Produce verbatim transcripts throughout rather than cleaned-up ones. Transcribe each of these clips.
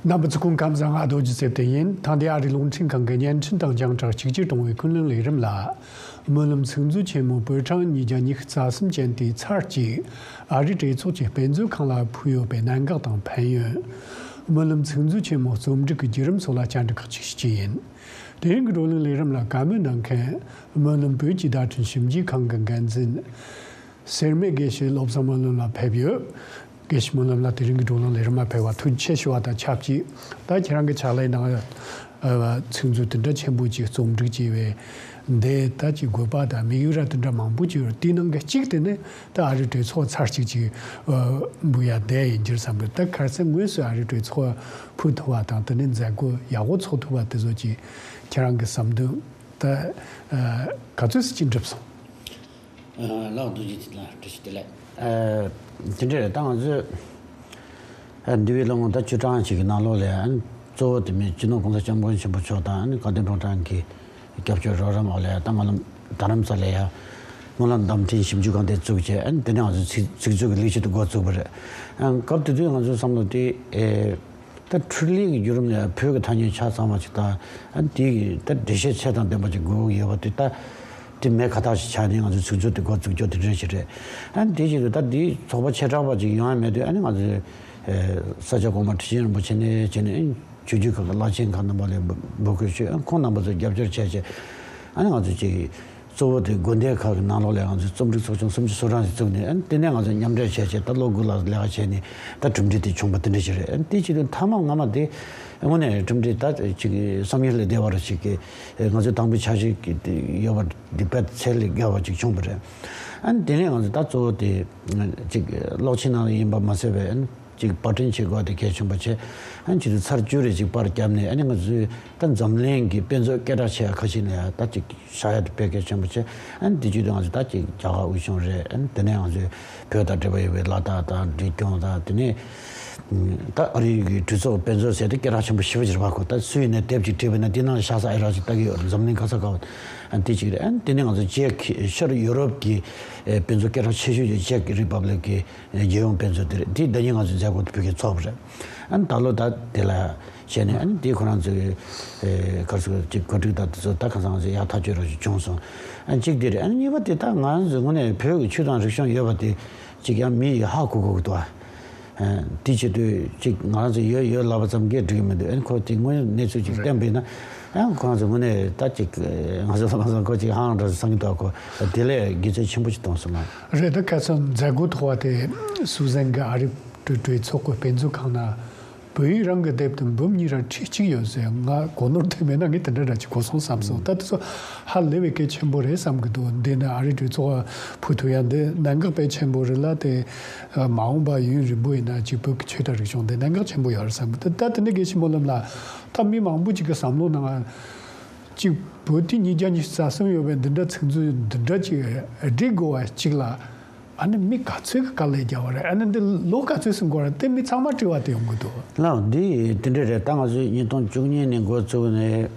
རྣམ་པ་ཚོ་སྐུ་ཁམས་བཟང་། ང་རྡོ་རྗེ་རྩེ་བདེ་ཡིན། ཐེངས་འདིའི་ཨ་རིའི་རླུང་འཕྲིན་ཁང་གི་བརྙན་འཕྲིན་དང་རྒྱང་བསྒྲགས་གཅིག་གྱུར་གཏོང་བའི་ཀུན་གླེང་ལས་རིམ་ལ། སྨོན་ལམ་ཚིག་མཛོད་ཆེན་མོ་པོད་གྲངས་ཉིས་བརྒྱ་ཉི་ཤུ་རྩ་གསུམ་ཅན་དེའི་ཚར་གཅིག་ཨ་རིའི་གྲོས་ཚོགས་ཀྱི་དཔེ་མཛོད་ཁང་ལ་ཕུལ་ཡོད་པའི་གནད་འགག་དང་ཕན་ཡོན། སྨོན་ལམ་ཚིག་མཛོད་ཆེན་མོ་རྩོམ་སྒྲིག་གི་བརྒྱུད་རིམ་སོགས་ལ་བཅར་འདྲི་ཁག་ཅིག་ཞུ་རྒྱུ་ཡིན། དེ་རིང་གི་བགྲོ་གླེང་ལས་རིམ་ལ་བཀའ་མོལ་གནང་མཁན་སྨོན་ལམ་བོད་ཀྱི་བརྡ་འཕྲིན་ཞིབ་འཇུག་ཁང་གི་འགན་འཛིན། སེར་སྨད་དགེ་བཤེས་བློ་བཟང་སྨོན་ལམ་ལགས་ཕེབས་ཡོད། དགེ་བཤེས་སྨོན་ལམ་ལགས། དེ་རིང་གི་བགྲོ་གླེང་ལས་རིམ་མ་ཕེབས་པར་ཐུགས་རྗེ་ཆེ་ཞུ་བ་དང་ཆབས་ཅིག་ད་ཁྱེད་རང་གི་ཕྱག་ལས་ནང་ཨ་ཚིག་མཛོད་དེ་འདྲ་ཆེན་པོ་ཅིག་རྩོམ་སྒྲིག་བྱས་པའི་འདི་ད་ཅིག་དགོས་པ་དང་དམིགས་ཡུལ་ར་དེ་འདྲ་མང་པོ་ཅིག་ཡོད་རེད། དེའི་ནང་གི་གཅིག་དེ་ནི་ད་ཨ་རི་གྲོས་ཚོགས་ཚར་གཅིག་ཅིག་འབུལ་ཡ་བསྡད་ཡིན་རྒྱུ་བསམ་གི། ད་ག་རེ་ཟེར་དངོས་སུ་ཨ་རི་གྲོས་ཚོགས་ཕུལ་ཐུབ་པ་དང་དེ་ནི་མཛད་སྒོ་ཡག་པོ་ཚོགས་ཐུབ་པ་དེ་ཚོ་ཅིག་ཁྱེད་རང་གི་བསམ་འདུན་ད་ག་ཚོད་ཅིག་འགྲུབ་སོང་། ལགས། རྡོ་རྗེ་ལགས་བཀྲ་ཤིས་བདེ་ལེགས། ཨ། དེ་འདྲ་རེད། ད་ང་ཚོས་ཨ་འདས་པའི་ལོ་ངོ་ད་བཅུ་གྲངས་ཅིག་གི་ནང་ལོགས་ལ་ཨ་གཙོ་བོ་དེ་མིན་སྤྱི་ནོར་༸གོང་ས་༸སྐྱབས་མགོན་ཆེན་པོ་མཆོག་དང་ཨ་དགའ་ལྡན་ཕོ་བྲང་གི་སྐྱབས་བཅོལ་རོགས་རམ་འོག་ལ་ད་ང་རང་རྡ་རམ་ས་ལ་ཡ་སྨོན་ལམ་བརྡ་འཕྲིན་ཞིབ་འཇུག་ཁང་དེ་བཙུགས་བྱས། ཨ་དེ་ནས་ང་ཚོས་ཚིག་ཚིག་མཛོད་ཀྱི་ལས་གཞི་དེ་འགོ་བཙུགས་པ་རེད། ཨ་སྐབས་དེ་དུས་ང་ཚོའི་བསམ་བློ་དེ་ཨེ། ད་འཕྲུལ་ལས་ཀྱི་བརྒྱུད་རིམ་ནས་བོད་ཀྱི་ཐ་སྙད་ཆ་ཚང་བ་ཅིག་དང་། ཨ་དེ་གི་ད་འགྲེལ་བཤད་ཚད་དང་ལྡན་པ་ཅིག་དགོས་ཀྱི་ཡོད་པ་དེ། ད་དེ་མེད་ཁ་ཐག་ཞིག་ཆགས་ནས་ང་ཚོས་ཚིག་མཛོད་དེ་འགོ་བཙུགས་རྒྱུ་དེ་འདྲ་ཞིག་རེད། ཨ་དེ་བཞིན་དུ་ད་དེའི་ཚོགས་པ་བྱེ་བྲག་པ་ཅིག་ཡོང་ཡ་མེད་དུས། ཨ་ནི་ང་ཚོས་ཨེ་ས་སྐྱ་གོང་མ་ཁྲི་ཆེན་རིན་པོ་ཆེ་ནས་བྱས་ནས་ཨ་ཆོས་བརྒྱུད་ཁག་གི་བླ་ཆེན་ཁག་རྣམ་པ་ལ་འབོད་སྐུལ་ཞུས། ཨ་ཁོང་རྣམ་པ་ཚོས་རྒྱབ་སྐྱོར་བྱས་བྱས། ཨ་ནི་ང་ཚོས་ཅིག་གཙོ་བོ་དེ་དགོན་སྡེ་ཁག་གི་ནང་ལོགས་ལ་ང་ཚོས་རྩོམ་སྒྲིག་ཚོགས་ཆུང་སུམ་ཅུ་སོ་གྲངས་ཤིག་བཙུགས་ནས། ཨ་ནི་དེ་ནས་ང་ཚོས་མཉམ་འབྲེལ་བྱས་བྱས་ད་ལོ་དགུ་ལ་ལས་ཀ་བྱས་ནས་ད་གྲུབ་འབྲས་དེ་བྱུང་པ་དེ་འདྲ་ཞིག་རེད། ཨ་ནི་དེ་བྱེད་དུས་མཐའ་མ་སྔ་མ་དེ་དངོས་གནས་གྲུབ་འབྲས་ད་ཅིག་བསམ་ཡུལ་ལས་འདས་པ་རུ་ཞིག་གི་ང་ཚོས་དང་པོའི་འཆར་གཞི་གི་དེ་ཡོད་པ་དེ་དཔེ་ཚད་ལས་བརྒལ་བ་ཅིག་བྱུང་པ་རེད། ཨ་ནི་དེ་ནས་ང་ཚོས་ད་གཙོ་བོ་དེ་ཅིག་གློག་ཆེན་ནང་ཡིན་པ་མ་ཟད་པའི། ཨ་ནི་ཅིག་པར་སྐྲུན་བྱེད་དགོས་དེ་གལ་ཆེན་པོ་ཆེ། ཨ་ནི་ཅིག་ཚར་བཅུ་རེ་ཅིག་པར་བརྒྱབ་ནས། ཨ་ནི་ང་ཚོས་ད་འཛམ་གླིང་གི་དཔེ་མཛོད་སྐད་གྲགས་ཆེ་བ་ཁ་ཤས་ནས་ད་ཅིག་བཞག་ཡ་དེ་དཔེ་གལ་ཆེན་པོ་ཆེ། ཨ་ནི་དེ་བརྒྱུད་དུ་ང་ཚོས་ད་ཅིག་རྒྱ་གར་དབུས་གཞུང་རེད། ཨ་ནི་དེ་ནས་ང་ཚོས་བོད་དང་འབྲེལ་བ་ཡོད་པའི་ལ་དྭགས་དང་འབྲས་ལྗོངས་དང་། དེ་ནས་ད་ཨ་རི་གི་གྲོས་ཚོགས་དཔེ་མཛོད་ཟེར་དེ་སྐད་གྲགས་ཆེན་པོ་ཞེ་པོ་ཅིག་རེད་པ། ཁོ་ད་སུ་ཡིན་ནའི་དེབ་ཅིག་བྲིས་པ་ཡིན་ན་དེ་ནང་ལ་ཤ་ཚ་ཨེ་རག་ཅིག་ལྟ་གི་ཡོད་རེད། འཛམ་གླིང་ག་ས་ག་བ། ཨ་ནི་དེ་གཅིག་རེད། ཨ་ནི་དེ་ནས་ང་ཚོ་ཅེཀ་ཤར་ཡུ་རོབ་ཀྱི་ཨེ་དཔེ་མཛོད་སྐད་གྲགས་ཆེ་ཤོས་ཀྱི་ཅེཀ་རི་པབ་ལིག་གི་རྒྱལ་ཡོངས་དཔེ་མཛོད་དེ་རེད། དེ་ཟླ་ཉིན་ང་ཚོས་མཛད་སྒོ་དེ་ཕུལ་གྱི་ཚོགས་པ་རེད། ཨ་ནི་ད་ལོ་ད་དེ་ལ་བྱས་ནས། ཨ་ནི་དེ་ཁོ་རང་ཚོའི་ཨེ་ག་རེ་ཟེར་དགོས་རེད། ཅིག་གོ་སྒྲིག་དང་དེ་ཚོ་ད་ཁ་སང་ང་ཚོས་ཡག་ཐག་ཆོད་རོགས་ཞིག་བྱུང་སོང་། ཨ་ནི་གཅིག་དེ་རེད། ཨ་ནི་གཉིས་པ་དེ་ད་ང་ཚོ་དངོས་གནས་བོད་ཀྱི་ཆོས་དང་རིག་གཞུང་ཡོད་པ་དེ་ཅིག་ཡང་མི་ཡིས་ཧ་གོ་དགོས་ཀྱི་འདུག་ཨ། ཨ་དེ་བྱེད་དུས་ཅིག་ང་རང་ཚོ་ཡོད་ཡོད་ལབ་པ་ཙམ་གྱིས་འགྲིག་གི་མི་འདུག་ཨ་ནི་ཁོ་དེ་དངོས་ཡོད་གནས་ཚུལ་ཅིག་བསྟན་པ་ཡིན་ན། ཨ་ཁོ་རང་ཚོ་དངོས་གནས་ད་ཅིག་ང་ཚོ་ལམ་སང་ཁོ་ཅིག་ཧང་འདྲ་བསམ་གྱི་འདུག་ཁོ་དེ་ལས་དགེ་མཚན་ཆེན་པོ་ཅིག་མཐོང་སོང་ང་། རེད། ད་ཁ་སང་མཛད་སྒོ་ཐོག་བ་དེ་སུ་ཟན་གྱི་ཨ་རི་གྲོས་ཚོགས་ཀྱི་དཔེ་མཛོད་ཁང་ན་བོད་ཡིག་རང་གི་དེབ་དེ་འབུམ་གཉིས་ར་ཁྲི་གཅིག་ཡོད་ཟེར། ང་གོ་ནོར་ཐེབས་མེད་ན་ངས་དེ་འདྲ་འདྲ་ཅིག་གོ་སོང་བསམ་སོང་། ད་དེ་ཚོ་ཧ་ལས་པའི་གལ་ཆེན་པོ་རེད་བསམ་གྱི་འདུག་འདི་ནི་ཨ་རི་གྲོས་ཚོགས་ཕུལ་ཐུབ་ཡ་འདི་གནད་འགག་དཔེ་ཆེན་པོ་རེད་ལ། དེ་མ་འོངས་པ་ཡུན་རིང་པོ་ཡིན་ན་ཅིག་བོད་ཀྱི་ཆོས་དང་རིག་གཞུང་འདི་གནད་འགག་ཆེན་པོ་ཡོད་རེད་བསམ་གྱི་འདུག་ད་དེ་ནི་དགེ་བཤེས་སྨོན་ལམ་ལགས། ད་མི་མང་པོ་ཅིག་གི་བསམ་བློ་ནང་ཅིག་བོད་དེ་ཉིས་བརྒྱ་ཉི་ཤུ་རྩ་གསུམ་ཡོད་པའི་འདི་འདྲ་ཚིག་མཛོད་འདི་འདྲ་ཅིག་སྒྲིག་དགོས་པ་ཅིག་ལ། ཨ་ནི་མི་ག་ཚོད་ཀྱི་དཀའ་ལས་རྒྱག་པ་རེད། ཨ་ནི་འདི་ལོ་ག་ཚོད་སོང་དགོས་རེད། དེ་མི་ཚང་མ་དྲི་བ་དེ་ཡོང་གི་འདུག་ལགས། འདི་དེ་འདྲ་རེད། ད་ང་ཚོས་ཉིས་སྟོང་བཅུ་གཉིས་ནས་འགོ་བཙུགས་ནས་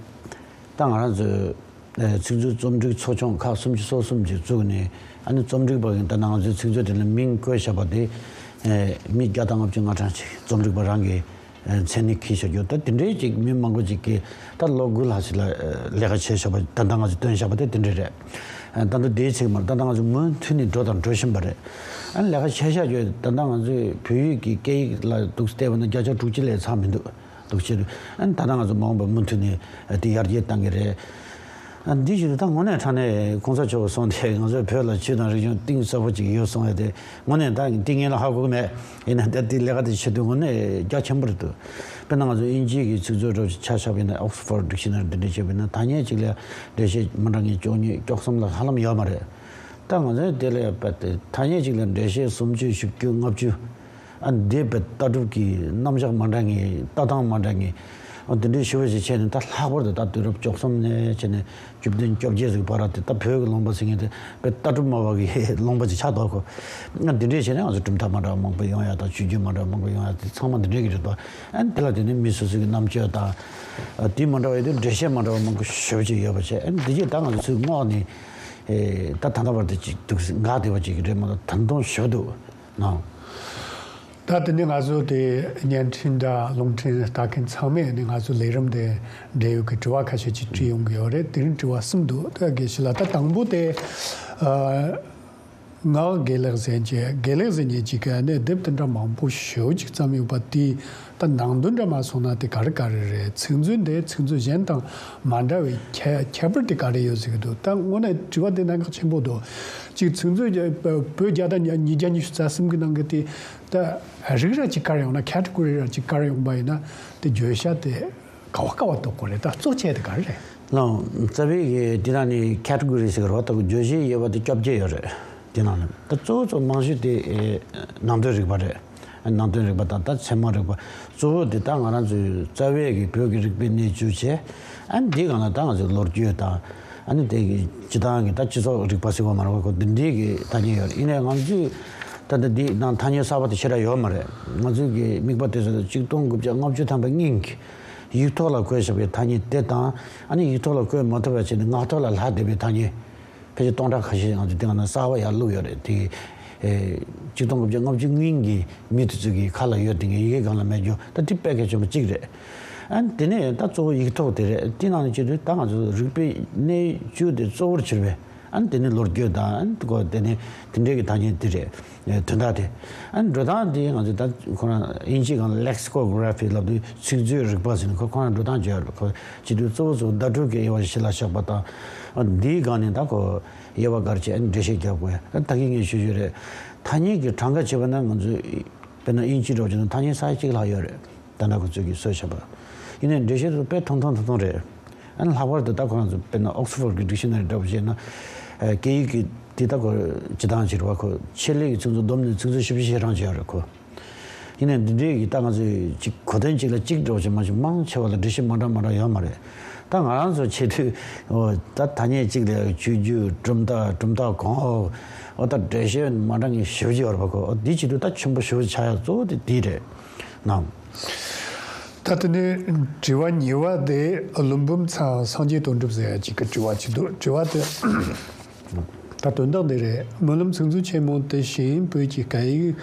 ད་ང་རང་ཚོས་ཨེ་ཚིག་མཛོད་རྩོམ་སྒྲིག་ཚོགས་ཆུང་ཁག་སུམ་ཅུ་སོ་གསུམ་ཅིག་བཙུགས་ནས། ཨ་ནི་རྩོམ་སྒྲིག་པ་གིས་ད་ང་ཚོའི་ཚིག་མཛོད་དེ་ལ་མིང་བཀོད་བཞག་པ་དེ་ཨེ་མི་བརྒྱ་དང་ལྔ་བཅུ་ང་གྲངས་ཅིག་རྩོམ་སྒྲིག་པ་རང་གིས་མཚན་ནི་གིས་བཞག་རྒྱུ། ད་དེ་འདྲའི་ཅིག་མི་མང་པོ་ཅིག་གིས་ད་ལོ་དགུ་ལྷག་ཅིག་ལ་ལས་ཀ་བྱས་བཞག་པ། ད་ལྟ་ང་ཚོས་བཏོན་བཞག་པ་དེ་དེ་འདྲ་རེད། ད་ལྟ་དེའི་ཚིག་མར་ད་ལྟ་ང་ཚོ་མུ་མཐུད་ནས་འགྲོ་དང་འགྲོ་བཞིན་པ་རེད། ཨ་ནི་ལས་ཀ་བྱས་བཞག་རྒྱུ་ད་ལྟ་ང་ཚོས་བོད་ཡིག་གི་སྐད་ཡིག་ལ་འདུག་བལྟས་པ་ན་བརྒྱ་ཆ་དྲུག་ཅུ་ལས་ཚང་མི་འདུག་འདུག་བྱས་དུས། ཨ་ནི་ད་ལྟ་ང་ཚོ་མ་འོངས་པ་མུ་མཐུད་ནས་དེ་ཡར་རྒྱས་གཏང་གི་རེད། ཨ་འདི་བཞིན་དུ་ད་དངོས་གནས་དྲང་གནས་གོང་ས་མཆོག་གསུངས་ཏེ་ང་ཚོའི་བོད་ལ་ཆོས་དང་རིག་གཞུང་གཏིང་ཟབ་པོ་ཅིག་ཡོད་གསུངས་ཡ་དེ་དངོས་གནས་ད་ཏིང་ངེ་ལ་ཧ་གོ་གི་མེད། ཡིན་ན་ད་དེ་ལས་ཀ་དེ་བྱེད་དུས་དངོས་གནས་རྒྱ་ཆེན་པོ་རེད་འདུག་དཔེར་ན་ང་ཚོ་དབྱིན་ཇིའི་གི་ཚིག་མཛོད་འདྲ་བོ་ཅིག་ཆ་བཞག་པ་ཡིན་ན། Oxford Dictionary འདི་འདྲ་བྱས་པ་ཡིན་ན་ཐ་སྙད་ཅིག་ལ་འགྲེལ་བཤད་མི་འདྲ་མཁན་བཅུ་གཉིས་བཅུ་གསུམ་ལ་ཧ་ལམ་ཡོད་མ་རེད། ད་ང་ཚོའི་དེ་ལ་ཐ་སྙད་ཅིག་ལ་འགྲེལ་བཤད་སུམ་ཅུ་བཞི་བཅུ་ལྔ་བཅུ། ཨ་འདི་བའི་ལྟ་གྲུབ་ཀྱི་རྣམ་གཞག་མ་འདྲ་ངེས། ལྟ་སྟངས་མ་འདྲ་ངེས། ཨ་འདི་འདྲའི་ཞུ་བ་ཞིག་བྱས་ནས། ད་ལྷག་པར་དུ་ད་དུས་རབས་བཅུ་གསུམ་ནས་བྱས་ནས་བཅུ་བདུན་བཅོ་བརྒྱད་ཟིག་བར་དེ་ད་བོད་ཀྱི་ལུང་པ་ཟེར་མཁན་དེ་བའི་ལྟ་གྲུབ་སྨྲ་བ་གི་ལུང་པ་ཅིག་ཆགས་འདུག་གོ། ཨ་འདི་འདྲའི་བྱས་ནས་ང་ཚོ་གྲུབ་མཐའ་མ་འདྲ་བ་མང་པོ་ཡོང་ཡ་དང་། ཆོས་བརྒྱུད་མ་འདྲ་བ་མང་པོ་ཡོང་ཡ་དེ་ཚང་མ་འདི་འདྲའི་གི་རེད་དོ། ཨ་དེ་ལ་དེ་ནས་མི་སོ་སོ་གི་རྣམ་དཔྱོད་དང་། ཨ་དེ་མ་འདྲ་བ་ཡོད་དུས་འགྲེལ་བཤད་མ་འདྲ་བ་མང་པོ་ཞེ་པོ་ཅིག་ཡོད་པ་བྱས། ཨ་འདི་ཅིག་ད་ང་ཚོ་ཚུར་བསྔོགས་ནས། ཨེ་ད་ད་ལྟ་བར་དུ་ཅིག་འདུག་འགག་བསྡད་པ་ཅིག་རེད་མ་གཏོགས་ད་དུང་ཞེ་པོ་འདུག་ནང་། ད་དེ་ནས་ང་ཚོ་དེ་བརྙན་འཕྲིན་དང་རླུང་འཕྲིན་ལྟ་མཁན་ཚང་མས་ནི་ང་ཚོ་ལས་རིམ་དེ་འབྲེལ་ཡོད་ཀྱི་དྲི་བ་ཁ་ཤས་ཅིག་དྲིས་ཡོང་གི་ཡོད་རེད། དེ་རིང་དྲི་བ་གསུམ་འདུག་ད་དགེ་བཤེས་ལགས། ད་དང་པོ་དེ་ཨ། ངག་དགེ་ལེགས་ཟེར་གྱི་དགེ་ལེགས་ཟེར་མཁན་ཅིག་གིས་ནི་དེབ་དེ་འདྲ་མང་པོ་ཞེ་པོ་ཅིག་བརྩམས་ཡོད་པ་དེ། ད་ནང་དོན་འདྲ་མ་སོང་ན་དེ་ག་རེ་ག་རེ་རེད། ཚིག་མཛོད་འདི་ཚིག་མཛོད་གཞན་དང་མ་འདྲ་བའི་ཁྱད་ཁྱད་པར་དེ་ག་རེ་ཡོད་ཟེར་གྱི་འདུག་ད་དངོས་གནས་དྲི་བ་དེ་གནད་འགག་ཆེན་པོ་འདུག་གཅིག་ཚིག་མཛོད་བོད་བརྒྱ་དང་ཉིས་བརྒྱ་ཉི་ཤུ་རྩ་གསུམ་གྱི་ནང་གི་དེ་ད་རིགས་ར་ཅིག་བཀར་ཡོང་ན། ཁེ་ཊི་གོ་རི་ར་ཅིག་བཀར་ཡོང་པ་ཡིན་ན་དེ་བརྗོད་བྱ་དེ་ག་བ་ག་བ་གཏོགས་དགོས་རེད། ད་གཙོ་ཆེ་དེ་ག་རེ་རེད། ལགས། རྩ་བའི་གི་དེ་དག་ནི་ཁེ་ཊི་གོ་རི་ཟེར་གི་རེད་བ། ད་བརྗོད་གཞི་དབྱེ་བ་དེ་བཅོ་བརྒྱད་ཡོད་རེད། དེ་ནང་ནས་ད་གཙོ་བོ་གཙོ་མང་ཤོས་དེ་ཨེ་ནང་དོན་རིག་པ་རེད། ནང་དོན་རིག་པ་དང་ད་ཚད་མ་རིག་པ། གཙོ་བོ་དེ་ད་ང་རང་ཚོའི་རྩ་བའི་གི་བོད་ཀྱི་རིག་པའི་གནས་བཅུ་བྱས། ཨ་ནི་དེའི་སྒང་ལ་ད་ང་ཚོའི་ལོ་རྒྱུས་དང་། ཨ་ནི་དེ་གི་སྤྱི་བཏང་གི་ད་སྤྱི་ཚོགས་རིག་པ་ཟེར་བ་མ་རེད་བ། ཁོ་འདི་འདྲའི་གི་ཐ་སྙད་ཡོད་རེད། ཡིན་ནའི་ང་ཚོས་ད་ལྟ་འདི་ནང་ཐ་སྙད་གསར་པ་དེ་ཞེ་དྲག་ཡོད་མ་རེད། ང་ཚོའི་གི་དམིགས་པ་དེ་ཚོ་ཆིག་སྟོང་དགུ་བརྒྱ་ལྔ་བཅུ་ཐམ་པའི་སྔོན་གྱི་ཡིག་ཐོག་ལ་བཀོད་བཞག་པའི་ཐ་སྙད་དེ་དང་། ཨ་ནི་ཡིག་ཐོག་ལ་བཀོད་མ་ཐུབ་པ་བྱས་ནས་ངག་ཐོག་ལ་ལྷག་བསྡད་པའི་ཐ་སྙད་ཕལ་ཆེར་སྟོང་ཕྲག་ཁ་ཤས། ང་ཚོས་དེ་སྒང་ན་གསར་པ་ཡར་བླུགས་ཡོད་རེད། དེ་ཨེ་ཆིག་སྟོང་དགུ་བརྒྱ་ལྔ་བཅུ་སྔོན་གྱི་མི་དེ་ཚོ་གི་ཁ་ལ་ཡོད་དེ་ངས་ཡི་གེ་སྒང་ལ་མེད་རྒྱུ་ད་དེ་དཔེ་གལ་ཆེན་པོ་གཅིག་རེད། ཨ་ནི་དེ་ནས་ད་གཙོ་བོ་ཡིག་ཐོག་དེ་རེད། དེ་ནང་ནས་བྱེད་དུས་ད་ང་ཚོ་རིག་པའི་གནས་བཅུ་དེ་གཙོ་བོར་གྱུར་པའི། ཨ་ནི་དེ་ནས་ལོ་རྒྱུས་དང་། ཨ་ནི་ཀོ་དེ་ནས་དེ་འདྲའི་གི་ཐ་སྙད་དེ་རེད། ཨེ་དོན་དག་དེ། ཨ་ནི་འགྲོ་སྟངས་དེ་ང་ཚོས་ད་ཁོ་རང་དབྱིན་ཇིའི་སྒང་ལ་ལེག་སི་ཀོ་གྷ་ར་ཕི་ལབ་དུས་ཚིག་མཛོད་རིག་པ་ཟེར་ནས་ཁོ་ཁོ་རང་འགྲོ་སྟངས་བརྗོད་ཡོད་རེད། ཁོ་བྱེད་དུས་གཙོ་བོ་གཙོ་བོ་བརྡ་སྤྲོད་ཀྱི་དབྱེ་བ་ཞིག་ལ་བཞག་པ་དང་། ཨ་འདིའི་སྒང་ནས་ད་ཁོ་དབྱེ་བ་བཀར་བྱས། ཨ་ནི་འགྲེལ་བཤད་རྒྱབ་དགོས། ཨ་ད་གིན་ངས་ཞུ་རྒྱུ་རེད། ཐ་སྙད་ཀྱི་གྲངས་ཀ་བྱས་པ་ན་ང་ཚོས་དཔེར་ན་དབྱིན་ཇི་འདྲ་བོ་བྱས་ན་ཐ་སྙད་ས་ཡ་གཅིག་ལྷག་ཡོད་རེད། ད་ལྟ་ཁོ་ཚོས་ཀྱིས་བཟོས་བཞག་པ། ཡིན་ནའི་འགྲེལ་བཤད་དུ་དཔེ་ཐུང་ཐུང་ཐུང་ཐུང་རེད། ཨ་ནི་ལྷག་པར་དུ་ད་ཁོ་རང་ཚོ་དཔེར་ན་ཨོག་སི་ཕོར་གྱི་ཌིག་ཤི་ན་རི་འདྲ་བོ་བྱས་ན། ཨ་སྐད་ཡིག་གི་དེ་ད་ཁོ་སྤྱི་བཏང་བྱས་རེད་བ། ཁོ་ཆེད་ལས་ཀྱི་ཚིག་མཛོད་བསྡོམས་ནས་ཚིག་མཛོད་བཞི་བཅུ་ཞེ་གྲངས་བྱས་ཡོད་རེད་ཁོ། ཡིན་ནའི་འདི་འདྲའི་གི་ད་ང་ཚོས་ཅིག་གོ་དོན་གཅིག་ལ་གཅིག་འདྲ་བོ་ཞིག་མ་གཏོགས་མང་ཆེ་བ་ལ་འགྲེལ་བཤད་མ་འདྲ་མ་འདྲ་ཡོད་མ་རེད། ད་ང་རང་ཚོ་བྱེད་དུས་འོ་ད་ཐ་སྙད་གཅིག་ལ་ཆོས་བརྒྱུད། གྲུབ་མཐའ། གྲུབ་མཐའ་གོང་འོག་འོ་ད་འགྲེལ་བཤད་མ་འདྲ་ངས་ཞེ་པོ་ཅིག་ཡོད་རེད་པ་ཁོ། འོ་འདི་བྱེད་དུས་ད་ཆེན་པོ་ཞེ་པོ་ཆགས་ཡག་གཙོ་བོ་དེ་འདི་རེད། ནམ། ད་དེ་ནས་དྲི་བ་གཉིས་པ་དེ་ཀླུ་འབུམ་ཚང་སངས་རྒྱས་དོན་གྲུབ་ཟེར་ཡ་གཅིག་གིས་དྲི་བ་གཅིག་འདུག་དྲི་བ་དེ་ད་དོན་དག་འདི་རེད། སྨོན་ལམ་ཚིག་མཛོད་ཆེན་མོ་དེ་བཞིན་བོད་ཀྱི་སྐད་ཡིག་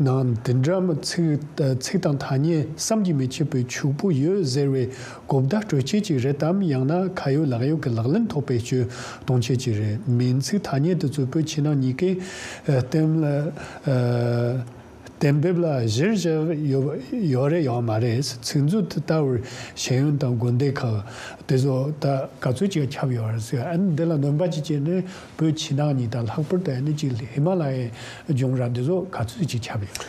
ནང་འདི་འདྲ་མི་ཚིག་ཚིག་དང་ཐ་སྙད་བསམ་གྱིས་མི་ཁྱབ་པའི་ཕྱུག་པོ་ཡོད་ཟེར་བའི་གོ་བརྡ་སྤྲོད་ཆེད་ཅིག་རེད་དམ། ཡང་ན་ཁ་ཡོད་ལག་ཡོད་ཀྱི་ལག་ལེན་ཐོགས་པའི་སྤྱོད་གཏོང་ཆེད་ཅིག་རེད། མིང་ཚིག་ཐ་སྙད་དེ་ཚོ་བོད་ཕྱི་ནང་གཉིས་ཀའི་གཏན་ལ། གཏན་འབེབས་ལ་གཞིར་བཞག་ཡོད་ཡོད་རེད་ཡོད་མ་རེད། ཚིག་མཛོད་དེ་ལྟ་བུར་ཤེས་ཡོན་དང་དགོན་སྡེ་ཁག་དེ་ཚོ་ད་ག་ཚོད་ཅིག་ཁྱབ་ཡོད་རེད་ཟེར། ཨ་ནི་འདི་ལ་སྣོན་པ་ཅིག་བྱས་ནས་བོད་ཕྱི་ནང་གཉིས་དང་། ལྷག་པར་དུ་ཨ་ནི་ཅིག་ཧི་མ་ལ་ཡའི་ལྗོངས་ར་འདི་ཚོ་ག་ཚོད་ཅིག་ཁྱབ་ཡོད།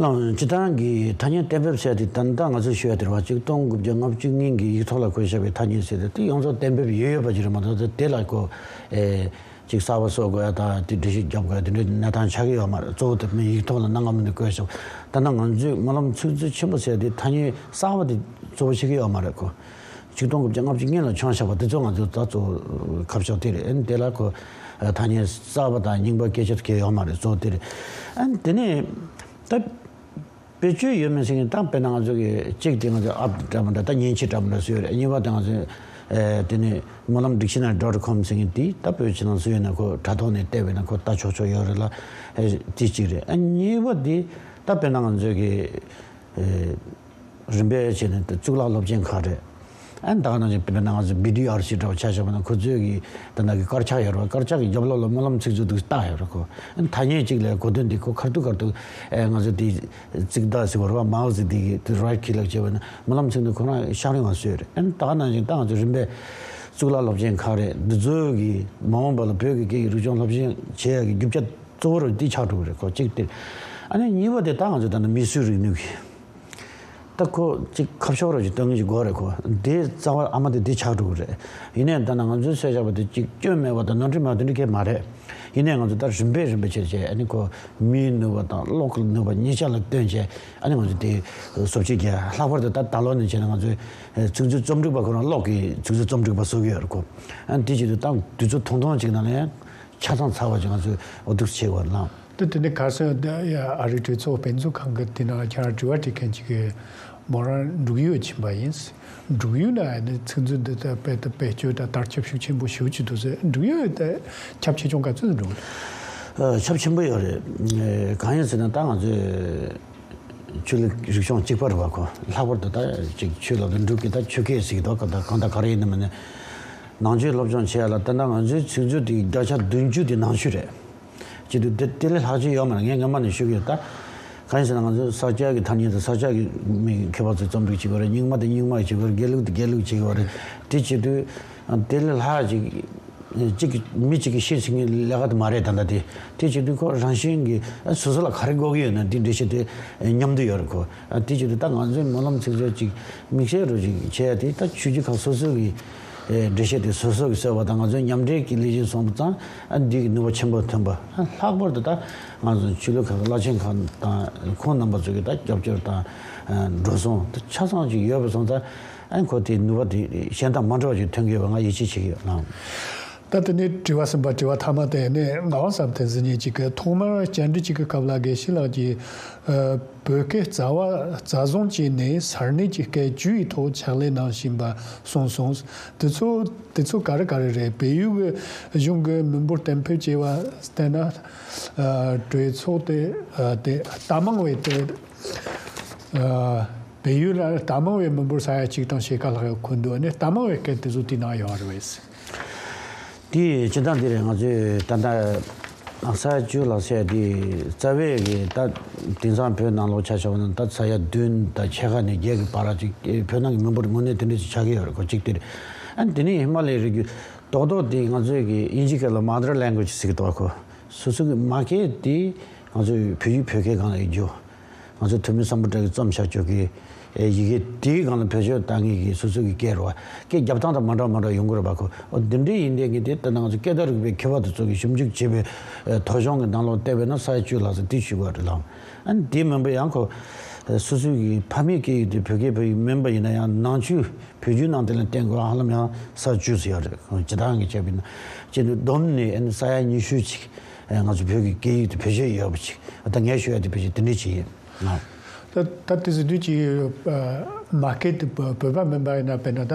ལགས། སྤྱི་བཏང་གི་ཐ་སྙད་གཏན་འབེབས་ཟེར་དེ་ད་ལྟ་ང་ཚོས་ཞུ་ཡ་དེ་རེད་བ། ཆིག་སྟོང་དགུ་བརྒྱ་ལྔ་བཅུ་སྔོན་གྱི་ཡིག་ཐོག་ལ་བཀོད་བཞག་པའི་ཐ་སྙད་ཟེར་དེ་དེ་ཡོངས་རྫོགས་གཏན་འབེབས་ཡོད་ཡོད་པ་ཅིག་རེད་མ་གཏོགས། དེ་ལ་ཁོ་ཨེ། ཅིག་གསར་པ་བཟོ་དགོས་ཡ་དང་། དེ་འགྲེལ་བཤད་རྒྱབ་དགོས་ཡ་དེ་འདྲའི་གནས་སྟངས་ཆགས་ཀྱི་ཡོད་མ་རེད། གཙོ་བོ་དེ་མིན་ཡིག་ཐོག་ལ་གནའ་སྔ་མོ་ནས་བཀོད་བཞག་ད་ལྟ་ང་ཚོས་སྨོན་ལམ་ཚིག་མཛོད་ཆེན་པོ་ཟེར་དེ་ཐ་སྙད་གསར་པ་དེ་གཙོ་བོ་བྱེད་ཀྱི་ཡོད་མ་རེད་ཁོ། ཆིག་སྟོང་དགུ་བརྒྱ་ལྔ་བཅུ་སྔོན་ལ་བྱུང་བཞག་པ་དེ་ཚོ་ང་ཚོས་ད་གཙོ་བོ་ཁ་ཕྱོགས་དེ་རེད། ཨ་ནི་དེ་ལ་ཁོ་ཐ་སྙད་གསར་པ་དང་རྙིང་པ་སྐད་ཆ་གང་ཡང་ཡོད་མ་རེད། གཙོ་བོ་དེ་རེད། ཨ་ནི་དེ་ནས་ད། བེད་སྤྱོད་ཡོད་མེད་ཟེར་མཁན་དང་། དཔེར་ན་ང་ཚོ་གི་གཅིག་དེ་ང་ཚོ་ཨབ་འདྲ་མི་འདྲ། ད་མཉེན་ཆས་འདྲ་མི་འདྲ་བཟོས་ཡོད་རེད། གཉིས་པ་དེ་ང་ཚོ་ཨེ་དེ་ནས་སྨོན་ལམ་ཌིག་ཤི་ན་རི་ཌོ་ཊི་ཀོམ་ཟེར་མཁན་དེ་ད་བོད་ཕྱི་ནང་སུ་ཡོད་ན་ཁོ་དྲ་ཐོག་ནས་བལྟས་པས་ན་ཁོ་ལྟ་ཆོག་ཆོག་ཡོད་རེད་ལ། ཨེ་དེ་གཅིག་རེད། ཨ་གཉིས་པ་དེ་ད་དཔེར་ན་ང་ཚོ་གི་ཨེ་རིམ་པས་བྱས་ནས་གཙུག་ལག་སློབ་ཆེན་ཁག་རེད། ཨ་ནི་ད་ག་ནང་བཞིན་དཔེར་ན་ང་ཚོ་བི་ཌི་ཨར་སི་འདྲ་བོ་ཆ་བཞག་པ་ན་ཁོ་ཚོས་ཀྱི་ད་ལྟ་གི་དཀར་ཆག་ཡོད་རེད་བ། དཀར་ཆག་གི་རྒྱབ་ལོགས་ལ་སྨོན་ལམ་ཚིག་མཛོད་འདུག་བཏགས་ཡོད་རེད་ཁོ། ཨ་ནི་ཐ་སྙད་གཅིག་ལ་གོ་དོན་འདི་ཁོ་ཁ་ཐུག་ཁ་ཐུག་ཨེ་ང་ཚོ་དེ་ཚིག་བརྡ་ཟེར་བ་རེད་བ། མའོ་ཙེ་ཏུང་གི་དེ་རའིཊ་ཁི་ལག་བྱས་པ་ན་སྨོན་ལམ་ཚིག་མཛོད་ཁོ་རང་ཤག་རིང་བ་བཟོས་རེད། ཨ་ནི་ད་ག་ནང་བཞིན་ད་ང་ཚོ་རིམ་པས་གཙུག་ལག་སློབ་ཆེན་ཁག་རེད། འདི་ཚོ་གི་མ་འོངས་པ་ལ་བོད་ཀྱི་སྐད་ཀྱི་རིག་སྦྱོང་སློབ་ཆེན་བྱེད་ཡག་གི་རྒྱུ་ཆ་གཙོ་བོ་རུ་འདི་ཆགས་འགྲོ་གི་རེད་ཁོ། གཅིག་དེ། ཨ་ནི་གཉིས་པ་དེ་ད་ང་ཚོ་ད་ནི་མིས་བཟོས་རིག་ནུས་ཀྱི། ད་ཁོ་གཅིག་ཁ་ཕྱོགས་ར་ཅིག་སྟོན་གྱི་དགོས་རེད་ཁོ། འདི་རྩ་བ་ཨ་མ་དེ་འདི་ཆགས་འགྲོ་གི་རེད། ཡིན་ནའི་ད་ནང་ང་ཚོས་བཟོས་བཞག་པ་དེ་གཅིག་སྐྱོན་མེད་པ་དང་ནོར་འཁྲུལ་མེད་པ་དེ་འདྲ་གང་ཡང་མ་རེད། ཡིན་ནའི་ང་ཚོ་ད་རིམ་པས་རིམ་པས་བྱས་བྱས་ཨ་ནི་ཁོ་མིའི་ནུས་པ་དང་གློག་གི་ནུས་པ་གཉིས་ཆ་ལ་བསྟུན་བྱས་ཨ་ནི་ང་ཚོ་དེ་བཟོ་བྱེད་རྒྱག་ལྷག་པར་དུ་ད་ད་ལོ་ནས་བྱས་ན་ང་ཚོའི་ཚིག་མཛོད་རྩོམ་སྒྲིག་པ་ཁོ་རང་གློག་གི་ཚིག་མཛོད་རྩོམ་སྒྲིག་པ་བཟོ་གི་ཡོད་རེད་ཁོ། ཨ་ནི་དེ་བྱེད་དུས་ད་དུས་ཚོད་ཐུང་ཐུང་ཅིག་ནང་ནས་ཆ་ཚང་ཚར་བ་ཅིག་ང་ཚོས་འོ་འདུག་བྱེད་དགོས་ལ། ད་དེ་ནས་ག་སོང་ཨ་རིའི་གྲོས་ཚོགས་དཔེ་མཛོད་ཁང་གི་དེ་ནང་ཁྱེད་རང་དྲི་བ་དྲི་མཁན་ཅིག་གིས་མོ་རང་འབྲུག་ཡུལ་ཕྱིན་པ་ཡིན། འབྲུག་ཡུལ་ན་ཨ་ནི་ཚིག་མཛོད་འདི་ད་དཔེ་ད་བེད་སྤྱོད་ད་དར་ཁྱབ་ཤུགས་ཆེན་པོ་ཞེ་པོ་ཅིག་འདུག་ཟེར། འབྲུག་ཡུལ་ད་ཁྱབ་ཆེ་ཆུང་ག་ཚོད་འདུག་ཨ་ཁྱབ་ཆེན་པོ་ཡོད་རེད། གང་ཡིན་ཟེར་ན་ད་ང་ཚོས་ ཆོས་ལུགས་རིག་གཞུང་གཅིག་པ་རེད་པ་ཁོ། ལྷག་པར་དུ་ད་ཅིག་ཆོས་ལབ་དུས་འབྲུག་གི་ད་ཆོས་སྐད་ཟེར་གི་འདུག་ག་ད་གང་ལྟར་ག་རེ་ཡིན་ནམ་ནས་ནང་ཆོས་སློབ་སྦྱོང་བྱེད་ཡ་ལ་ད་ལྟ་ང་ཚོའི་ཚིག་མཛོད་དེ་བརྒྱ་ཆ་བདུན་ཅུ་དེ་ནང་ཆོས་རེད། བྱེད་དུས་དེ་དེ་ལས་ལྷག་ཅིག་ཡོད་མ་རེད། ངས་སྔ་མ་ནས་ཞུ་གི་ཡོད། ད་གང་ཡིན་ཟེར་ན་ང་ཚོ་ས་སྐྱ་གི་ཐ་སྙད་དང་ས་སྐྱ་གི་མི་མཁས་པ་ཚོས་རྩོམ་སྒྲིག་བྱེད་ཀྱི་ཡོད་རེད། རྙིང་མ་དེ་རྙིང་མ་བྱེད་ཀྱི་ཡོད་རེད། དགེ་ལུགས་དེ་དགེ་ལུགས་བྱེད་ཀྱི་ཡོད་རེད། དེ་བྱེད་དུས་དེ་ལས་ལྷག་ཅིག་གཅིག་གི་མི་གཅིག་གིས་ཤེས་ཟིན་གྱི་ལས་ཀ་དེ་མ་རེད། ད་ལྟ་དེ་དེ་བྱེད་དུས་ཁོ་རང་བཞིན་གྱིས་སོ་སོ་ལ་ག་རེ་དགོས་ཀྱི་ཡོད་ན་དེ་འགྲེལ་བཤད་དེ་མཉམ་དུ་ཡོད་རེད་ཁོ། དེ་བྱེད་དུས་ད་ང་ཚོའི་སྨོན་ལམ་ཚིག་མཛོད་ཅིག་དམིགས་བསལ་རུ་ཅིག་བྱས་ཏེ་ད་ཆོས་བརྒྱུད་ཁག་སོ་སོ་གི་འགྲེལ་བཤད་དེ་སོ་སོ་གི་གསོལ་བ་དང་ང་ཚོའི་མཉམ་འབྲེལ་གྱི་ལས་གཞི་སོང་པ་ཙང་འདི་གི་ནུས་པ་ཆེན་པོ་ཐོན་པ། ལྷག་པར་དུ་ད་ང་ཚོ་ཆོས་ལུགས་ཁག་བླ་ཆེན་ཁག་དང་ཁོང་རྣམ་པ་ཚོ་གི་ད་སྐྱབས་བཅོལ་དང་འགྲོ་སོང་ད་ཆ་ཚང་ཅིག་ཡོད་པ་སོང་ཙང་ཁོ་དེ་ནུས་པ་དེ་གཞན་དང་མ་འདྲ་བ་ཅིག་ཐོན་གི་ཡོད་པ་ང་ཡིད་ཆེས་བྱེད་ཀྱི་ཡོད་ལགས། ད་དེ་ནས་དྲི་བ་གསུམ་པ། དྲི་བ་མཐའ་མ་དེ་ནི་ངག་དབང་བསམ་གཏན་ཟེར་མཁན་ཅིག་གིས་ཐོག་མར་བཅར་འདྲི་ཅིག་གི་སྐབས་ལ་དགེ་བཤེས་ལགས་ཀྱིས་ཨ། བོད་སྐད་རྩ་བ་རྩ་བཟུང་བྱས་ནས་ས་གནས་ཀྱི་སྐད་བཅུ་ཡི་ཐོག་ཕྱག་ལས་གནང་བཞིན་པ་གསུངས་སོང་། དེ་ཚོ་དེ་ཚོ་ག་རེ་ག་རེ་རེད། བལ་ཡུལ་གྱི་གཞུང་གི་མི་འབོར་གཏན་འབེབས་བྱས་པ་བལྟས་ན། ཨ། གྲོས་ཚོགས་དེ་ཨ། དེ་རྟ་མང་བའི་དེ་ཨ། བལ་ཡུལ་ལ་རྟ་མང་བའི་མི་འབོར་ས་ཡ་གཅིག་དང་ཕྱེད་ཀ་ལྷག་ཡོད་ཁུལ་འདུག་ནས་རྟ་མང་བའི་སྐད་དེ་ཚོ་དེ་ནང་ཡོད་རེད་པས། དེ་སྤྱིར་བཏང་འདི་རེད། ང་ཚོས་ད་ལྟ་ས་ཡ་བཅུ་ལ་ཟེར་དེ་རྩ་བའི་གི་ད་དེང་སང་བོད་ནང་ལོགས་ཆ་བཞག་པ་ན་ད་ས་ཡ་བདུན་དང་ཕྱེད་ཀ་ནས་བརྒྱད་ཀྱི་བར་ཅིག་བོད་ནང་གི་མི་འབོར་དངོས་གནས་དེ་འདྲ་ཞིག་ཆགས་ཀྱི་ཡོད་རེད་ཁོ། གཅིག་དེ་རེད། ཨ་ནི་དེ་ནས་ཧི་མ་ལ་ཡའི་རི་རྒྱུད་རྡོག་རྡོག་དེ་ང་ཚོས་གི་དབྱིན་ཇི་སྐད་ལ་mother language ཟེར་གི་འདུག་ཁོ། སོ་སོ་གི་མ་སྐད་དེ་ང་ཚོའི་བོད་ཡིག་བོད་སྐད་སྒང་ལ་ཡོད་རྒྱུ། ང་ཚོ་ཐོན་མི་སམ་བྷོ་ཊ་གིས་རྩོམ་བཞག་ཆོག་གི་ཡི་གེ་དེའི་སྒང་ལ་བེད་སྤྱོད་བཏང་མཁན་གྱི་སོ་སོ་གི་སྐད་རེད་བ། སྐད་རྒྱབ་སྟངས་དང་མ་འདྲ་མ་འདྲ་ཡོང་གི་རེད་བ་ཁོ། འོ་འདི་འདྲའི་ཡིན་དེ་གི་དེ་ལྟ་ན་ང་ཚོ་སྐད་བརྡ་རིག་པའི་མཁས་པ་དེ་ཚོ་གིས་ཞིབ་འཇུག་བྱས་པའི་ཐོ་གཞུང་གི་ནང་ལོགས་བལྟས་པས་ན་ས་ཡ་བཅུ་ལྷག་ཙམ་དེ་ཞུ་གི་རེད་ལགས། ཨ་ནི་དེ་མིན་པ་ཡང་ཁོ་སོ་སོ་གི་ཕ་མེས་སྐད་ཡིག་དེ་བོད་སྐད་བོད་ཡིག་མིན་པ་ཡིན་ན་ཡང་ནང་ཆོས་བོད་བརྒྱུད་ནང་བསྟན་ལ་བརྟེན་དགོས་ཧ་ལམ་ཡང་ས་ཡ་བཅུ་ཙམ་ཡོད་རེད། སྤྱིར་བཏང་གི་བྱས་པ་ཡིན་ན་སྤྱི་འཐུས་བསྡོམས་ནས་ཨ་ནི་ས་ཡ་ཉི་ཤུ་ཅིག་ང་ཚོ་བོད་ཀྱི་སྐད་ཡིག་དེ་བེད་སྤྱོད་ཡོད་པ་ཅིག་ད་ངས་ཞུ་ཡ་དེ་བེད་སྤྱོད་དེ་འདྲ་ཅིག་ཡིན། ད་ད་དེ་ཟེར་དུས་ཀྱི་མ་སྐད་དེ་བོད་པ་མིན་པ་ཡིན་ན་དཔེར་ན་ད་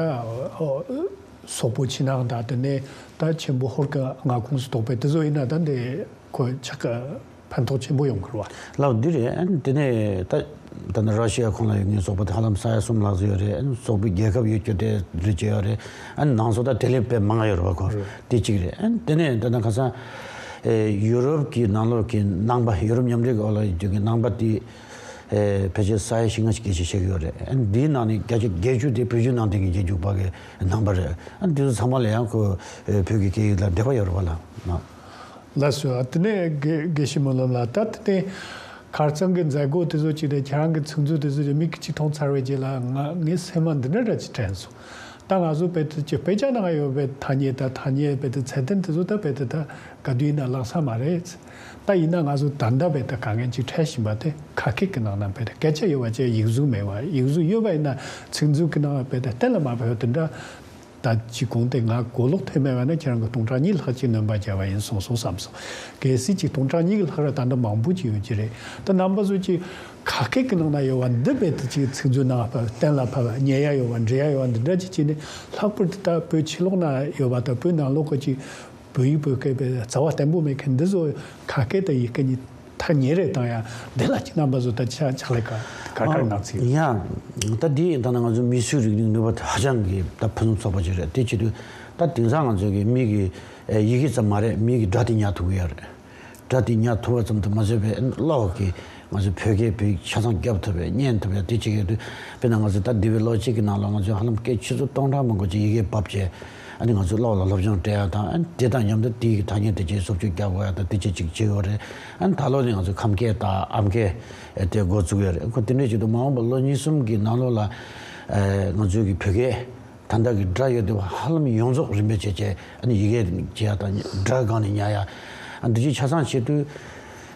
སོག་པོ་ཕྱི་ནང་དང་དེ་ནས་ད་ཆེན་པོ་ཧོར་གྱི་མངའ་ཁོངས་སུ་གཏོགས་པའི་དེ་ཚོ་ཡིན་ན་ད་འདི་ཁོ་ཆག་གི་ཕན་ཐོགས་ཆེན་པོ་ཡོང་གི་རེད་བ། ལགས་འདི་རེད། ཨ་ནི་དེ་ནས་ད་ད་ནི་ར་ཤི་ཡ་ཁོངས་ལ་ཡོད་མཁན་སོག་པོ་དེ་ཧ་ལམ་ས་ཡ་གསུམ་ལྷག་ཙམ་ཡོད་རེད། ཨ་ནི་སོག་པོའི་རྒྱལ་ཁབ་ཡོད་རྒྱུ་དེ་རེད་ཅེས་ཡོད་རེད། ཨ་ནི་ནང་སོག་ད་དེ་ལས་དཔེ་མང་ཡོད་རེད་བ་ཁོ། རེད། དེ་གཅིག་རེད། ཨ་ནི་དེ་ནས་ད་ནི་ཁ་སང་ཨེ་ཡུ་རོབ་ཀྱི་ནང་ལོགས་ཀྱི་ནང་པ་ཡུ་རོབ་མཉམ་འབྲེལ་གྱི་འོག་ལ་ཡོད་རྒྱུ་གི་ནང་པ་དེ་ཨེ་ཕལ་ཆེར་ས་ཡ་བཞི་ལྔ་ཞིག་སྐད་ཆ་བཤད་ཀྱི་ཡོད་རེད། ཨ་ནི་འདིའི་ནང་ནས་བརྒྱ་ཆ་བརྒྱད་ཅུ་དེ་བོད་བརྒྱུད་ནང་བསྟན་གྱི་རྗེས་འཇུག་པ་གི་ནང་པ་རེད། ཨ་ནི་དེ་ཚོ་ཚང་མ་ལ་ཡང་ཁོ་ཨེ་བོད་ཀྱི་སྐད་ཡིག་ལ་འབྲེལ་བ་ཡོད་རེད་བ་ལགས། ལགས་སོ། དེ་ནས་དགེ་དགེ་བཤེས་སྨོན་ལམ་ལགས། ད་དེ་ནས་ཁ་རྩང་གི་མཛད་སྒོ་དེ་ཚོ་ཅིག་དང་ཁྱེད་རང་གི་ཚིག་མཛོད་དེ་ཚོ་ཅིག་མིག་གིས་ཅིག་མཐོང་ཚར་བའི་རྗེས་ལ་ང་ངའི་སེམས་ལ་འདི་འདྲ་འདྲ་ཅིག་དྲན་སོང་། ད་ང་ཚོ་དཔེ་དེ་ཅིག་དཔེ་ཆ་ནང་ཡོད་པའི་ཐ་སྙད་དང་ཐ་སྙད་དཔེ་དེ་ཚད་ལྡན་དེ་ཚོ་ད་དཔེ་དེ་ད་ག་དུས་ཡིན་ན་ལྷག་ས་མ་རེད། ད་ཡིན་ན་ང་ཚོ་ད་ལྟ་དཔེ་ད་དཀའ་ངལ་ཅིག་འཕྲད་བཞིན་པ་དེ་ཁ་སྐད་ཀྱི་ནང་ན་དཔེ་དེ་སྐད་ཆ་ཡོད་པ་བྱས་ཡིག་གཟུགས་མེད་པ། ཡིག་གཟུགས་ཡོད་པ་ཡིན་ན་ཚིག་མཛོད་ཀྱི་ནང་དཔེ་དེ་གཏན་ལ་མ་ཕབ་དེ་འདྲ། ད་ཅི་གོང་དེ་ང་གོ་ལོག་ཐོན་མེད་པ་ན་ཁྱེད་རང་གི་སྟོང་ཕྲག་གཉིས་ལྷག་ཅིག་སྣོན་པ་བརྒྱབ་པ་ཡིན་སོང་སོང་བསམ་སོང་། གལ་སྲིད་ཅིག་སྟོང་ཕྲག་གཉིས་ཀྱི་ལྷག་ར་ད་ལྟ་མང་པོ་ཅིག་ཡོད་ཀྱི་རེད། ད་རྣམ་པ་ཚོ་ཅིག་ཁ་སྐད་ཀྱི་ནང་ན་ཡོད་པ་འདི་རྦད་དེ་ཅིག་ཚིག་མཛོད་ནང་ཕབ་གཏན་ལ་ཕབ་ཉན་ཡ་ཡོད་པ་འབྲི་ཡ་ཡོད་པ་འདི་འདྲ་ཅིག་བྱས་ནས་ལྷག་པར་དུ་ད་བོད་ཕྱི་ལོགས་ན་ཡོད་པ་དང་བོད་ནང་ལོགས་ཀྱི་ཅིག་བོད་ཡིག་བོད་སྐད་པའི་རྩ་བ་བརྟན་པོ་མེད་མཁན་འདི་ཚོ་ཁ་སྐད་དང་ཡིག་སྐད་གཉིས། ཐག་ཉེ་རེ་བཏང་ཡ་འདི་ལ་ཅི་རྣམ་པ་ཚོ་ད་ཆ་ཆག་ལས་ཀ་གར་གར་ནང་ཚིག་ཡ། ད་འདི་ཡིན་ད་ན་ང་ཚོ་མི་སུའི་རིག་གནས་ནུས་པ་དེ་ཧ་ཅང་གི་ད་ཕུན་སུམ་ཚོགས་པ་ཅིག་རེད། དེ་བྱེད་དུས་ད་དེང་སང་ང་ཚོ་གི་མི་གི་ཡི་གེ་ཙམ་མ་རེད། མི་གི་སྒྲ་དེ་ཉར་ཐུབ་གི་ཡོད་རེད། སྒྲ་དེ་ཉར་ཐུབ་པ་ཙམ་དུ་མ་ཟད་པའི་གློག་གི་ང་ཚོ་བོད་སྐད་བོད་ཡིག་ཆ་ཚང་རྒྱབ་ཐུབ་པའི་ཉན་ཐུབ་པའི་དེ་བྱེད་ཀྱི་ཡོད་དུས་དཔེར་ན་ང་ཚོ་ད་འདི་བའི་ལོ་གཅིག་གི་ནང་ལ་ང་ཚོ་ཧ་ལམ་སྐད་ཆུ་ཚོད་སྟོང་ཕྲག་མང་པོ་ཅིག་ཡི་གེ་བབས་བྱས། ཨ་ནི་ང་ཚོས་གློག་ལ་སློབ་སྦྱོང་སྤྲད་ཡ་དང་། ཨ་ནི་དེ་དང་མཉམ་དུ་དེའི་ཐ་སྙད་དེ་ཅིག་བཟོ་བཅོས་རྒྱག་དགོས་ཡ་དང་དེ་ཅིག་ཅིག་བྱེད་ཡོད་རེད། ཨ་ནི་ད་ལོ་ནས་ང་ཚོས་ཁམས་སྐད་དང་ཨམ་སྐད་དེ་འགོ་བཙུགས་ཡོད་རེད། ཁོ་དེ་འདྲ་ཅིག་ཏུ་མ་འོངས་པ་ལོ་གཉིས་གསུམ་གྱི་ནང་ལོགས་ལ་ཨ་ང་ཚོའི་གི་བོད་སྐད་ད་ལྟ་གི་སྒྲ་ཡོད་དེ་ཧ་ལམ་ཡོངས་རྫོགས་རིམ་པས་བྱས་བྱས་ཨ་ནི་ཡི་གེ་བྱེད་ཡ་དང་སྒྲ་སྒང་ནས་ཉར་ཡ། ཨ་འདི་ཅིག་ཆ་ཚང་བྱེད་དུས།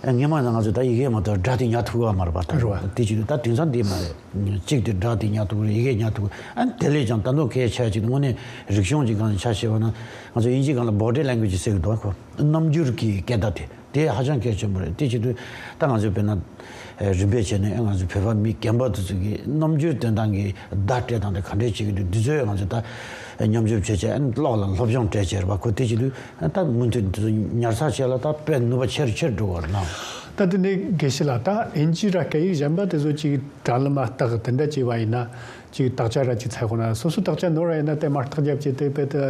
ཨ་སྔོན་མ་ནང་ང་ཚོས་ད་ཡི་གེ་མ་གཏོགས་སྒྲ་དེ་ཉར་ཐུབ་ཀྱི་མ་རེད་པ། ད་རེད་བ། དེ་བྱེད་དུས་ད་དེང་སང་དེ་མ་རེད། གཅིག་དེ་སྒྲ་དེ་ཉར་ཐུབ་ཀྱི་རེད། ཡི་གེ་ཉར་ཐུབ་ཀྱི། ཨ་དེ་ལས་ཀྱང་ད་དུང་གལ་ཆེ་བ་ཅིག་དངོས་གནས་རིག་གཞུང་གི་སྒང་ནས་ཆ་བཞག་པ་ན་ང་ཚོ་དབྱིན་ཇིའི་སྒང་ལ་body language་ཟེར་གྱི་འདུག་ག་ཁོ་རྣམ་འགྱུར་གྱི་སྐད་བརྡ་དེ་དེ་ཧ་ཅང་གལ་ཆེན་པོ་རེད། དེ་བྱེད་དུས་ད་ང་ཚོས་དཔེར་ན་རིམ་པས་བྱས་ནས་ང་ཚོ་བོད་པ་མི་རྒན་པ་དེ་ཚོ་གི་རྣམ་འགྱུར་སྟོན་སྟངས་ཀྱི་བརྡ་སྤྲད་སྟངས་དེ་ག་འདྲས་བྱེད་ཀྱི་འདུག་འདི་ཚོས་ང་ཚོས་ད་མཉམ་ཞིབ་བྱས་བྱས་ཨ་ནི་གློག་ལ་སློབ་སྦྱོང་སྤྲད་བྱས་རེད་པ། ཁོ་དེ་བྱེད་དུས། ད་མུ་མཐུད་དུ་ཉར་ཚགས་བྱས་ལ་ད་དཔེ་ནུས་པ་ཆེ་རུ་ཆེ་རུ་འགྲོ་བར་སྣང་། ད་ ད་དེ་ནས་དགེ་བཤེས་ལགས། ད་ཨིན་ཇི་ར་སྐད་ཡིག་གཞན་པ་དེ་ཚོ་ཅིག་དྲ་ལམ་མ་བཏགས་དེ་འདྲ་བྱས་པ་ཡིན་ན། ཅིག་དག་ཆ་ར་ཅིག་འཚོལ་དགོས་ན། སོ་སོ་དག་ཆ་ནོར་བ་ཡིན་ན་དེ་མར་བརྟག་དཔྱད་བྱས་ཏེ་དཔེ་དེ་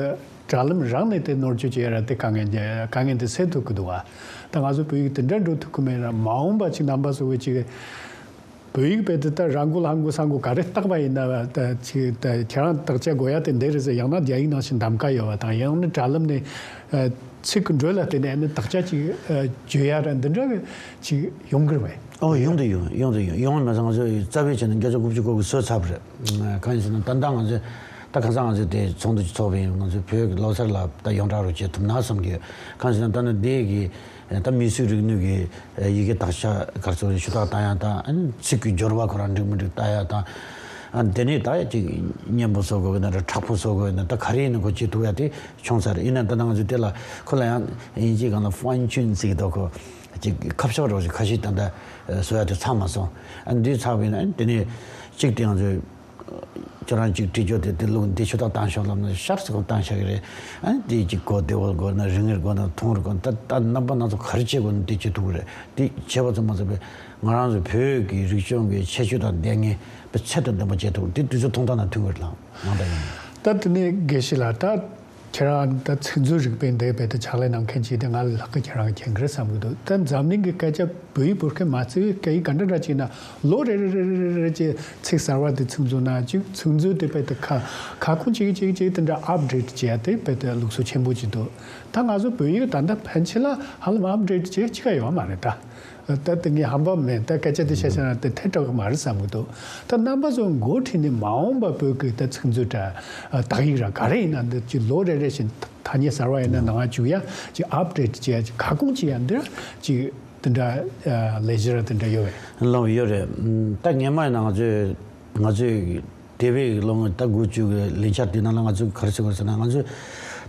དྲ་ལམ་རང་ནས་དེ་ནོར་བཅོས་བྱས་ར་དེ་དཀའ་ངལ་དེ་དཀའ་ངལ་དེ་སེལ་ཐུབ་ཀྱི་འདུག་བ། ད་ང་ཚོ་བོད་ཡིག་དེ་འདྲ་འགྲོ་ཐུབ་ཀྱི་མེད་ན། མ་འོངས་པ་ཅིག་རྣམ་པ་ཚོ་གི་ཅིག་བོད་ཡིག་དཔེ་དེ་ད་ར་མགོ་ལྷ་མགོ་ས་མགོ་ག་རེ་བཏགས་པ་ཡིན་ན། ད་ཅིག་ད་ཁྱེད་རང་དག་ཆ་དགོས་ཡ་དེ་འདི་རེད་ཟེར། ཡང་ན་རྒྱ་ཡིག་ནང་བཞིན་གདམ་ཀ་ཡོད་བ་དང་། ཡང་ན་དྲ་ལམ་ནས་ཨ་ཚིག་གི་འགྲོས་ལ་བརྟེན་ནས་ཨ་ནི་དག་ཆ་ཅིག་ཨ་བརྗོད་ཡ་ར་འདི་འདྲ་གི་ཅིག་ཡོང་གི་རེད་པས། ཨོ། ཡོང་དུ་ཡོང་། ཡོང་དུ་ཡོང་། ཡོང་མ་ཚད་ང་ཚོ་རྩ་བའི་ཆ་ནས་བརྒྱ་ཆ་དགུ་བཅུ་གོ་གི་བཟོས་ཚར་བ་རེད། གང་ཡིན་ཟེར་ན་ད་ལྟ་ང་ཚོས་ད་ཁ་སང་ང་ཚོས་དེ་ཚོགས་འདུ་ཅིག་ཚོགས་པ་ཡིན། ང་ཚོས་བོད་ཀྱི་ལོ་གསར་ལ་ད་ཡོངས་གྲགས་རུ་བྱེད་ཐུབ་ན་བསམ་གི། གང་ཡིན་ཟེར་ན་ད་ནི་དེ་གི་ད་མིང་གཟུགས་རིག་ནུས་ཀྱི་ཡི་གེ་དག་ཆ་ག་ཚོད་ཞུ་དག་བཏང་ཡ་དང་། ཨ་ནི་ཚིག་གི་སྦྱོར་བ་ཁོ་རང་འགྲིག་མི་འགྲིག་ལྟ་ཡ་དང་། ཨ་དེ་ནས་ད་ཅིག་སྙན་པོ་བཟོ་དགོས་ན་ར་མཁྲེགས་པོ་བཟོ་དགོས་ན་ད་ག་རེ་ཡིན་ན་ཁོ་བྱེད་ཐུབ་ཡ་དེ་བྱུང་ཚར། ཡིན་ན་ད་ང་ཚོས་དེ་ལ་ཁོ་ལ་ཡང་དབྱིན་ཇིའི་སྒང་ལ་ཕའིན་ཅུན་ཟེར་གི་འདུག་ཁོ་ཅིག་ཁ་ཕྱོགས་རོགས་ཅིག་ཁ་ཤས་ད་ལྟ་བཟོ་ཡ་དེ་ཚར་མ་སོང་། ཨ་འདི་ཚར་བ་ཡིན་ན་ཨ་དེ་ནས་གཅིག་དེ་ང་ཚོས་ཁྱོད་རང་གཅིག་བྲིས་རྒྱུ་དེ་དེ་ལུགས་འདི་ཞུ་དག་བཏང་ཤོག་ལབ་ན་ཤར་ཟེར་གོ་བཏང་ཤག་གི་རེད། ཨ་ནི་དེ་གཅིག་གོ་བདེ་བོ་དགོས་ན་རིང་ངེར་དགོས་ན་ཐུང་ངེར་དགོས་ན་ད་ད་རྣམ་པ་སྣ་ཚོགས་ག་རེ་བྱེད་དགོས་ན་དེ་བྱེད་ཐུབ་ཀྱི་རེད། དེ་བྱས་པ་ཙམ་མ་ཟད་པའི་ང་རང་ཚོ་བོད་ཀྱི་རིག་གཞུང་གི་ཁྱད་ཆོས་དང་ལྡན་ངེས་པའི་ཚད་དང་ལྡན་པ་བྱེད་ཐུབ་དེ་དུས་ཚོད་ཐུང་ཐང་ན་མཐུན་གྱི་རེད་ལགས། ནང་ད་ཡིན། ད་དེ་ནས་དགེ་བཤེས་ལགས། ད་ཁྱེད་རང་ད་ཚིག་མཛོད་རིག་པའི་འདས་པའི་ད་ཕྱག་ལས་གནང་མཁན་ཅིག་དེ་ང་ལ་ལྷག་གི་ཁྱེད་རང་མཁྱེན་གྱི་རེད་བསམ་གྱི་འདུག་ད་འཛམ་གླིང་གི་སྐད་ཆ་བོད་ཡིག་བོད་སྐད་མ་བརྩི་བའི་སྐད་ཡིག་ག་འདྲ་འདྲ་ཅིག་ན་ལོ་རེ་རེ་རེ་རེ་རེ་ཅིག་ཚིག་གསར་བ་དེ་ཚིག་མཛོད་ན་ཅིག་ཚིག་མཛོད་དེ་དཔེ་དེ་ཁ་ཁ་ཁུང་ཅིག་ཅིག་ཅིག་དེ་འདྲ་ཨབ་ཌེ་ཊི་བྱེད་ཡ་དེ་དཔེ་དེ་ལུགས་སྲོལ་ཆེན་པོ་ཅིག་འདུག་ད་ང་ཚོ་བོད་ཡིག་ད་ལྟ་ཕན་ཆད་ལ་ཧ་ལམ་ཨབ་ཌེ་ཊི་བྱེད་ཅིག་ཡོད་མ་རེད་ད། ད་དེ་ངས་ཧམ་པ་མེད། ད་སྐད་ཆ་དེ་བཤད་བཤད་ན་དེ་ཐད་དྲག་གི་མ་རེད་བསམ་གི་འདུག་ད་རྣམ་པ་ཚོ་འགོ་ཁྲིད་ནས་མ་འོངས་པ་བོད་ཀྱི་ད་ཚིག་མཛོད་དང་དག་ཡིག་ར་ག་རེ་ཡིན་ན་འདི་ཅིག་ལོ་རེ་རེ་བཞིན་ཐ་སྙད་གསར་བ་ཡིན་ན་ནང་བཅུག་ཡ་ཅིག་ཨབ་ཌེ་ཊི་བྱེད་ཡ་ཅིག་ཁ་སྐོང་བྱེད་ཡ་འདི་ར་ཅིག་དེ་འདྲ་ལས་གཞི་ར་དེ་འདྲ་ཡོད་པས། ལགས་ཡོད་རེད། ད་སྔོན་མ་ཡིན་ན་ང་ཚོས་ང་ཚོས་འདས་པའི་ལོ་ངོ་ད་དགུ་བཅུ་གི་ལས་འཆར་དེ་ནང་ལ་ང་ཚོས་ག་རེ་བྱེད་དགོས་ཟེར་ན། ང་ཚོས་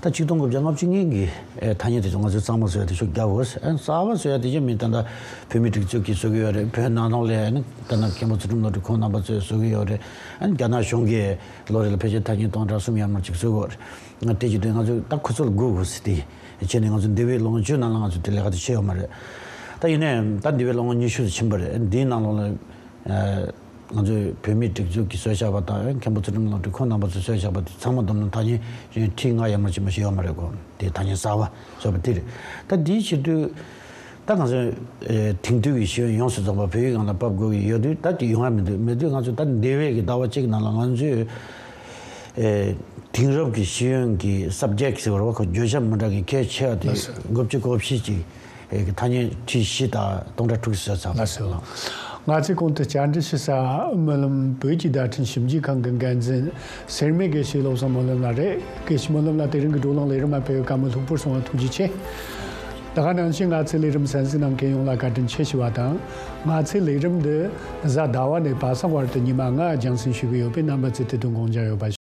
ད་ཆིག་སྟོང་དགུ་བརྒྱ་ལྔ་བཅུ་ཉིན་གྱི་ཨེ་ཐ་སྙད་དེ་ཚོ་ང་ཚོས་གཙང་མ་བཟོ་ཡ་དེ་ཤུགས་རྒྱག་དགོས། ཨ་གསར་པ་བཟོ་ཡ་དེ་ཅི་མིན་ད་ལྟ་བོད་མིའི་སྒྲིག་འཛུགས་ཀྱིས་བཟོ་གི་ཡོད་རེད། བོད་ནང་ལོགས་ལ་ཨ་ནི་ད་ལྟ་མཁན་པོ་ཚུལ་ཁྲིམས་བློ་གྲོས་ཁོང་རྣམ་པ་ཚོས་བཟོ་གི་ཡོད་རེད། ཨ་ནི་རྒྱ་ནག་གཞུང་གིས་ལོ་རེ་ལ་ཕལ་ཆེར་ཐ་སྙད་སྟོང་ཕྲག་གསུམ་ཡར་མར་ཅིག་བཟོ་གི་ཡོད་རེད། ང་དེ་ཅི་དུས་ང་ཚོས་ད་ཁོ་ཚོ་ལ་སྒུག་དགོས་ཟེར་དེ་བྱས་ནས་ང་ཚོ་འདས་པའི་ལོ་ངོ་བཅུ་ནང་ལ་ང་ཚོས་དེ་ལས་ཀ་དེ་བྱས་ཡོད་མ་རེད། ད་ཡིན་ནའི་ད་འདས་པའི་ལོ་ངོ་ཉི་ཤུ་ཙམ་ཕྱིན་པ་རེད། འདིའི་ནང་ལོགས་ལ་ཨ། ང་ཚོའི་བོད་མིའི་སྒྲིག་འཛུགས་ཀྱིས་བཟོས་བཞག་པ་དང་མཁན་པོ་ཚུལ་ཁྲིམས་བློ་གྲོས་ཁོང་རྣམ་པ་ཚོས་བཟོས་བཞག་པ་དེ་ཚང་མ་བསྡོམས་ན་ཐ་སྙད་ཁྲི་ལྔ་ཡར་མར་ཕྱིན་པ་ཞིག་ཡོད་མ་རེད་གོ། དེ་ཐ་སྙད་གསར་པ་བཟོས་པ་དེ་རེད། ད་འདིའི་ཕྱིར་དུས་ད་ང་ཚོས་ཨེ་དེང་དུས་ཀྱི་ཤེས་ཡོན་ཡོངས་སུ་རྫོགས་པ་བོད་ཡིག་སྒང་ལ་ཕབ་དགོས་ཀྱི་ཡོད་དུས་ད་དེ་ཡོང་ཡ་མི་འདུག་མེད་དུས་ང་ཚོས་ད་འདས་པའི་གི་ཟླ་བ་གཅིག་ནང་ལ་ང་ཚོས་ཨེ་དེང་རབས་ཀྱི་ཤེས་ཡོན་གྱི་སབ་ཇེག་ཟེར་བ་རེད་བ། ཁོ་བརྗོད་བྱ་མི་འདྲ་གི་གལ་ཆེ་བ་དེ་ལགས་སོ། དགུ་བཅུ་གོ་བཞི་ཅིག་ཨེ་གི་ཐ་སྙད་ཁྲི་བཞི་དང་སྟོང་ཕྲག་དྲུག་ཅུ་ཙམ་ལགས་སོ། ལགས། ང་ཚོས་གོང་དུ་བཅར་འདྲི་ཞུ་ས་སྨོན་ལམ་བོད་ཀྱི་བརྡ་འཕྲིན་ཞིབ་འཇུག་ཁང་གི་འགན་འཛིན་སེར་སྨད་དགེ་བཤེས་བློ་བཟང་སྨོན་ལམ་ལགས་རེད། དགེ་བཤེས་སྨོན་ལམ་ལགས་དེ་རིང་གི་བགྲོ་གླེང་ལས་རིམ་མ་སྤེལ་བའི་བཀའ་མོལ་ལྷུག་པོར་གསུང་བ་ཐུགས་རྗེ་ཆེ། ད་ག་ནང་བཞིན་ང་ཚོའི་ལས་རིམ་གསན་གཟིགས་གནང་མཁན་ཡོངས་ལ་བཀའ་དྲིན་ཆེ་ཞུ་བ་དང་། ང་ཚོའི་ལས་རིམ་འདི་གཟའ་ཟླ་བ་ནས་བ་སང་བར་དུ་ཉི་མ་ལྔ་རྒྱང་སྲིང་ཞུ་གི་ཡོད་པས་རྣམ་པ་ཚོས་དེ་དོན་དགོངས་འཇགས་ཡོད་པ།